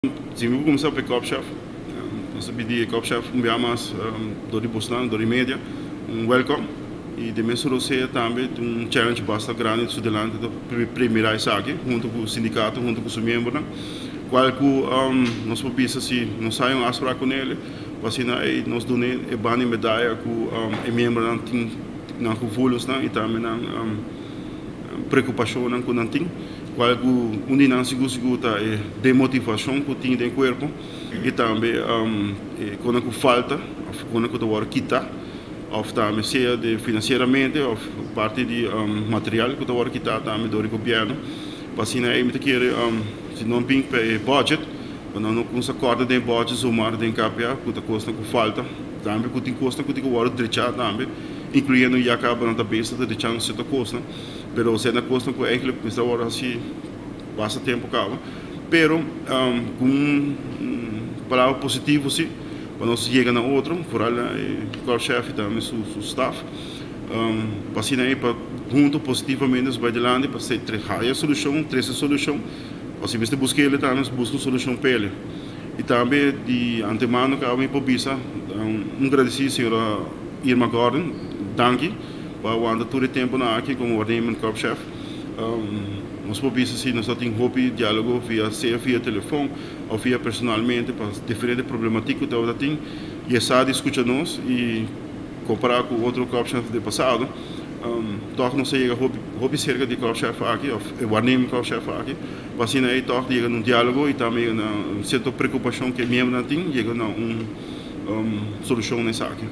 Si mi kuminsá pa e korpschef, nos ta pidi e korpschef un bia mas dor di bosnan, dor di media, un welkom i den mes rosea tambe tin un challenge basta grandi su dilanti ta primira esaki hunto ku sindikato, hunto ku su miembronan, kual ku nos por bisa si nos haya un afsprak ku nele pa asina ei nos dun'e e banda di medaya ku e miembronan tin nan gevoelensnan i tambe nan preokupashonnan ku nan tin. Cual cu un di nan sigur sigur ta e demotivacion cu tin den cuerpo y tambe e conan cu falta of conan cu ta wordo kita of tambe sea de financieramente of parti di material cu ta wordo kita tambe door di gobierno. Pa asina ey mi ta kere si no bin pa e budget pa nan no cuminsa corta den e budget zomaar den KPA cu ta cosnan cu falta tambe cu tin cosnan cu tin cu wordo drecha tambe incluyendo ya caba nan ta bezig ta drechando cierto cosnan. Pero sena kosnan ku eigenlijk mester a wòrdu hasi basta tempu kaba. Pero ku un palabra positivo si pa nos yega na otro, foral e korpschef i tambe su staf, pa asina ei pa huntu positivamente nos bai dilanti pa haya solushon, trese solushon, o si mester buska el'e tambe nos buska un solushon pa el'e. I tambe di antemano kaba mi por bisa un gradisí señora Irma Gordon, danki. Pa wanta tur e temponan aki komo waarnemend korpschef, nos por bisa si nos ta tin hopi dialogo via sea via telefon of via personalmente pa diferente problematik ku tabata tin i e sa di skucha nos i kompara ku otro korpschef den pasado tòg nos a yega hopi hopi serka di korpschef aki of e waarnemend korpschef aki pa asina ei tòg yega na un dialogo i tambe yega na un sierto preokupashon ku e miembronan tin yega na un solushon na esaki.